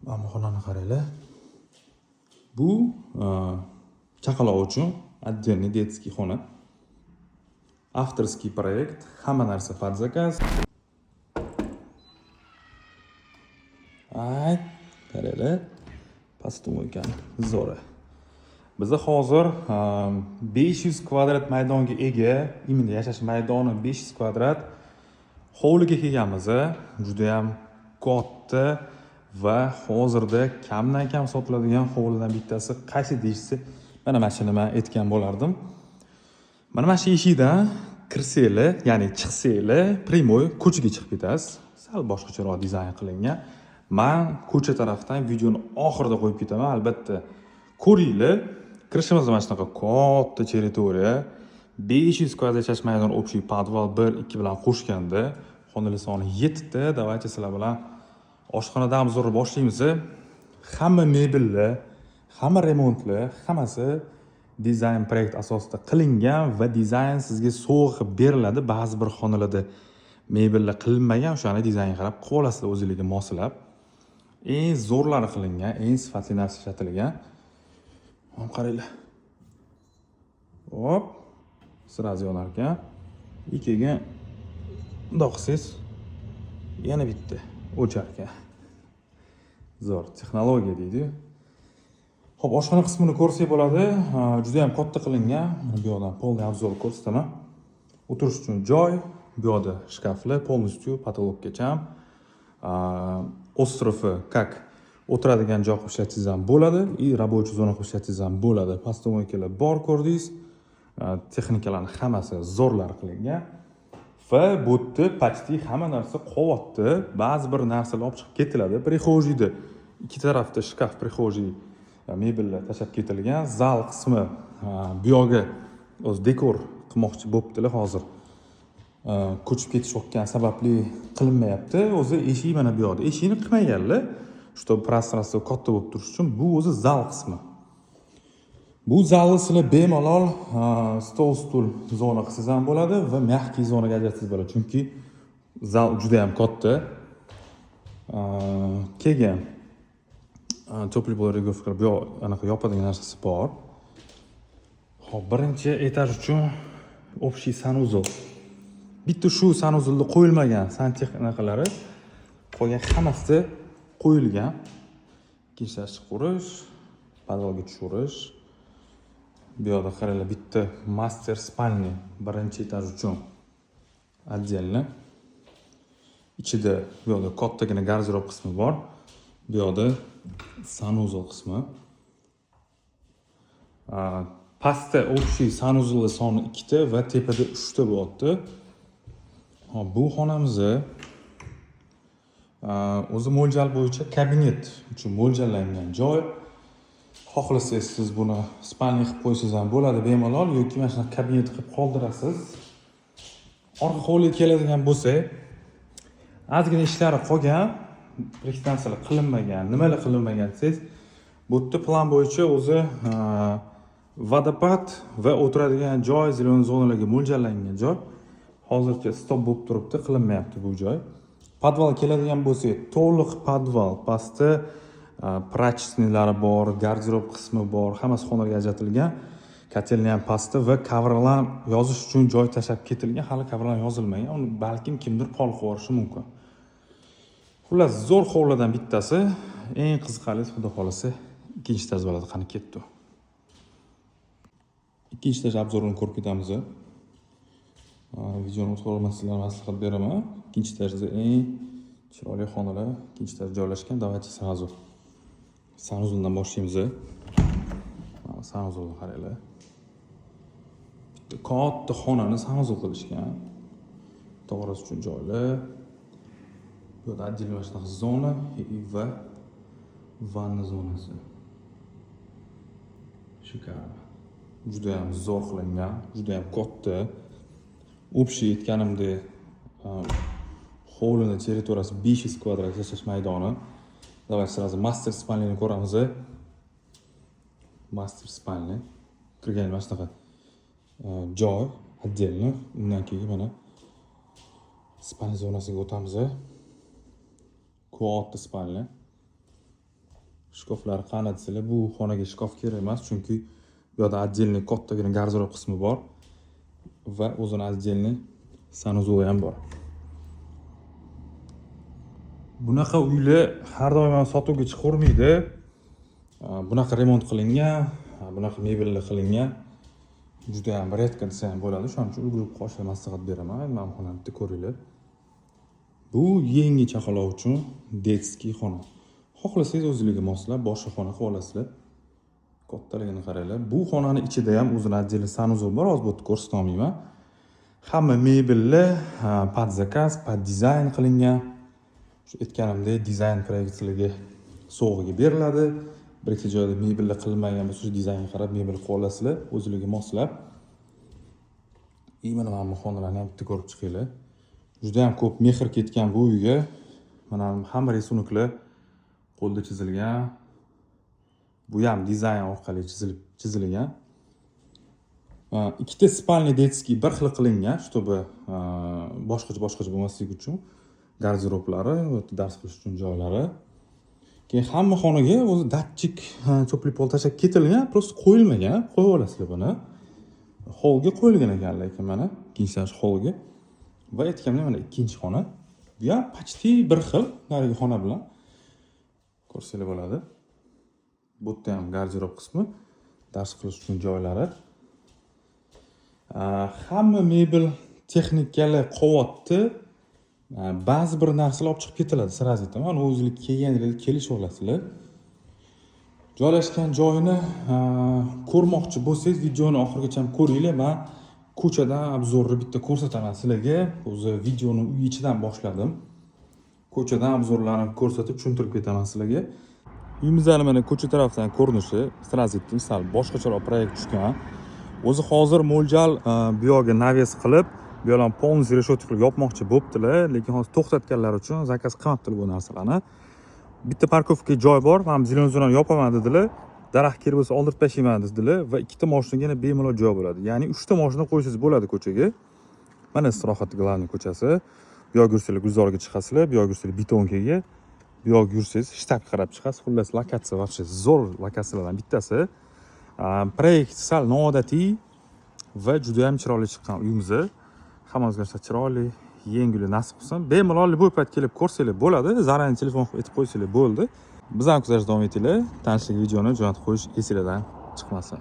Mana bu xonani qaranglar. Bu chaqaloq uchun отдельный детский xona. Авторский проект, hamma narsa под заказ. Ay, qaranglar. Посудомойка ni zo'ri. Biza hozir 500 kvadrat maydonga ega, именно yashash maydoni 500 kvadrat hovliga kelganmiz. Juda ham katta va hozirda kamdan kam sotiladigan hovlidan bittasi qaysi deyishsa, mana shuni man aytgan bo'lardim. Mana shu eshikdan kirsanglar, ya'ni chiqsanglar, прямой ko'chaga chiqib ketasiz. Sal boshqacharoq dizayn qilingan. Man ko'cha tarafdan videoni oxirida qo'yib ketaman, albatta ko'ringlar. Kirishimizda mana shunaqa katta territoriya, 500 kvadrat yashash maydoni, общий podval 1, 2 bilan qo'shganda xonalar soni 7 ta. Давайте sizlar bilan oshxonadan обзор boshlaymiz. Hamma mebellar, hamma remontlar, hammasi dizayn proyekt asosida qilingan va dizayn sizga sovg'a qilib beriladi. Ba'zi bir xonalarda mebellar qilinmagan, o'shani dizaynga qarab qilib olasizlar o'zingizga moslab. Eng zo'rlari qilingan, eng sifatli narsa ishlatilgan. Hop, qaranglar. Hop, сразу yonar ekan. И keyin bundoq qilsangiz yana bitta o'char ekan. Zo'r texnologiya deydi. Xo'p, oshxona qismini ko'rsak bo'ladi. Juda ham katta qilingan. Mana bu yoqdan полный обзор ko'rsataman. O'tirish uchun joy, bu yoqda shkaflar полностью потолок gacha. Остров i как o'tiradigan joy qilib ishlatsangiz ham bo'ladi и рабочий zona qilib ishlatsangiz ham bo'ladi. Посудомойка lar bor, ko'rdingiz. Texnikalarni hammasi zo'rlar qilingan. Va bu yerda почти hamma narsa qolyapti. Ba'zi bir narsalar olib chiqib ketiladi. Прихожий da ikki tarafda shkaf, прихожий mebellar tashlab ketilgan. Zal qismi, bu yog'i o'zi dekor qilmoqchi bo'libdilar hozir. Ko'chib ketishayotgan sababli qilinmayapti. O'zi eshik mana bu yoqda. Eshikni qilmaganlar, чтобы пространство katta bo'lib turishi uchun. Bu o'zi zal qismi. Bu zalni sizlar bemalol stol, stul zona qilsangiz ham bo'ladi va мягкий zonaga ajratsangiz bo'ladi. Chunki zal juda ham katta. Keyin теплый пол, регулировка, bu yoq anaqa yopadigan narsasi bor. Xo'p, birinchi etaj uchun общий санузел. Bitta shu санузел da qo'yilmagan santexnik anaqalari, qolgan hammasi qo'yilgan. Ikkinchi etajga chiqaverish, podvalga tushirish. Bu yoqda qaranglar, bitta мастер спальни birinchi etaj uchun отдельно. Ichida bu yoqda kattagina garderob qismi bor. Bu yoqda санузел qismi. Pastda общий санузел soni ikkita va tepada uchta bo'lyapti. Hop, bu xonamizni o'zi mo'ljal bo'yicha kabinet uchun mo'ljallangan joy. Xohlasangiz, siz buni спальня qilib qo'ysangiz ham bo'ladi bemalol yoki mana shunaqa kabinet qilib qoldirasiz. Orqa hovliga keladigan bo'lsak, ozgina ishlari qolgan, restavratsiyalar qilinmagan. Nimalar qilinmagan desangiz, bu yerda plan bo'yicha o'zi водопад va o'tiradigan joy, зеленый zonalarga mo'ljallangan joy. Hozircha stop bo'lib turibdi, qilinmayapti bu joy. Podval keladigan bo'lsak, to'liq podval, pastda прачечный lari bor, garderob qismi bor, hammasi xonalarga ajratilgan. Котельный ham pastda va ковролан yozish uchun joy tashlab ketilgan, hali ковролан yozilmagan. Uni balkim kimdir pol qilib yuborishi mumkin. Xullas, zo'r hovlidan bittasi. Eng qiziqarlisi, xudo xohlasa, ikkinchi etaj bo'ladi. Qani, ketdi. Ikkinchi etaj обзор ini ko'rib ketamiz. Videoni o'tkazmasliklarni maslahat beraman. Ikkinchi etajda eng chiroyli xonalar ikkinchi etajda joylashgan. Давайте сразу санузел dan boshlaymiz. Mana санузел ni qaranglar. Bitta katta xonani санузел qilishgan. Tog'orasi uchun joylar. Bu yerda отдельно mana shunaqa zona va vanna zonasi. Шикарно. Juda ham zo'r qilingan, juda ham katta. Общий aytganimdek, hovlini territoriyasi 500 kvadrat yashash maydoni. Давай сразу мастер спальня ni ko'ramiz. Мастер спальня. Kirgan mana shunaqa joy отдельно. Undan keyin mana спальня zonasiga o'tamiz. Katta спальня. Shkaflari qani desanglar, bu xonaga shkaf kerak emas, chunki bu yoqda отдельный kattagina garderob qismi bor va o'zini отдельный санузел i ham bor. Bunaqa uylar har doim ham sotuvga chiqavermaydi. Bunaqa remont qilingan, bunaqa mebellar qilingan juda ham редко desa ham bo'ladi. Shuning uchun ulgurib qolishni maslahat beraman. Mana bu xonani bitta ko'ringlar. Bu yangi chaqaloq uchun детский xona. Xohlasangiz, o'zingizga moslab boshqa xona qilib olasizlar. Kattaligini qaranglar. Bu xonani ichida ham o'zini отдельный санузел bor, hozir bu yerda ko'rsatolmayman. Hamma mebellar под заказ, под dizayn qilingan. Shu aytganimdek, dizayn proyekt sizlarga sovg'aga beriladi. Bir ikkita joyda mebellar qilinmagan bo'lsa, shu dizaynga qarab mebel qilib olasizlar o'zingizga moslab. И mana bu xonalarni ham bitta ko'rib chiqinglar. Juda ham ko'p mehr ketgan bu uyga. Mana hamma рисунок lar qo'lda chizilgan. Bu ham dizayn orqali chizilgan. Ikkita спальня детский bir xil qilingan, чтобы boshqacha boshqacha bo'lmasligi uchun. Garderoblari, dars qilish uchun joylari. Keyin hamma xonaga o'zi datchik, теплый пол tashlab ketilgan, просто qo'yilmagan. Qo'yib olasizlar buni. Holga qo'yilgan ekan, lekin mana ikkinchi этаж holga. Va aytganimdek, mana ikkinchi xona. Bu ham почти bir xil narigi xona bilan. Ko'rsanglar bo'ladi. Bu yerda ham garderob qismi, dars qilish uchun joylari. Hamma mebel texnikalar qolyapti. Ba'zi bir narsalar olib chiqib ketiladi, сразу aytaman. Uni o'zinglar kelganinglarda kelishib olasizlar. Joylashgan joyini ko'rmoqchi bo'lsangiz, videoni oxirigacha ko'ringlar. Man ko'chadan обзор ni bitta ko'rsataman sizlarga. O'zi videoni uy ichidan boshladim. Ko'chadan обзор larni ko'rsatib, tushuntirib ketaman sizlarga. Uyimizni mana ko'cha tarafdan ko'rinishi, сразу aytdim, sal boshqacharoq proyekt tushgan. O'zi hozir mo'ljal bu yoqga навес qilib, bu yoqlarni полностью решетка qilib yopmoqchi bo'libdilar, lekin hozir to'xtatganlari uchun заказ qilmabdilar bu narsalarni. Bitta парковка joy bor, mana зелёный zonani yopaman dedilar. Daraxt kerak bo'lsa, oldirib tashlayman dedilar va ikkita mashinagina bemalol joy bo'ladi. Ya'ni uchta mashina qo'ysangiz bo'ladi ko'chaga. Mana Istirohat главный ko'chasi. Bu yoqga yursanglar, Gulzorga chiqasizlar, bu yoqga yursanglar, Betonkaga, bu yoqga yursangiz, shtabga qarab chiqasiz. Xullas, lokatsiya вообще zo'r lokatsiyalardan bittasi. Proyekt sal noodatiy va juda ham chiroyli chiqqan uyimiz. Hammamizga shu chiroyli, yengil nasib qilsin. Bemalol bu payt kelib ko'rsanglar bo'ladi. Заранее telefon qilib aytib qo'ysanglar bo'ldi. Bizani kuzatishda davom etinglar. Tanishlik videoni jo'natib qo'yish esinglardan chiqmasin.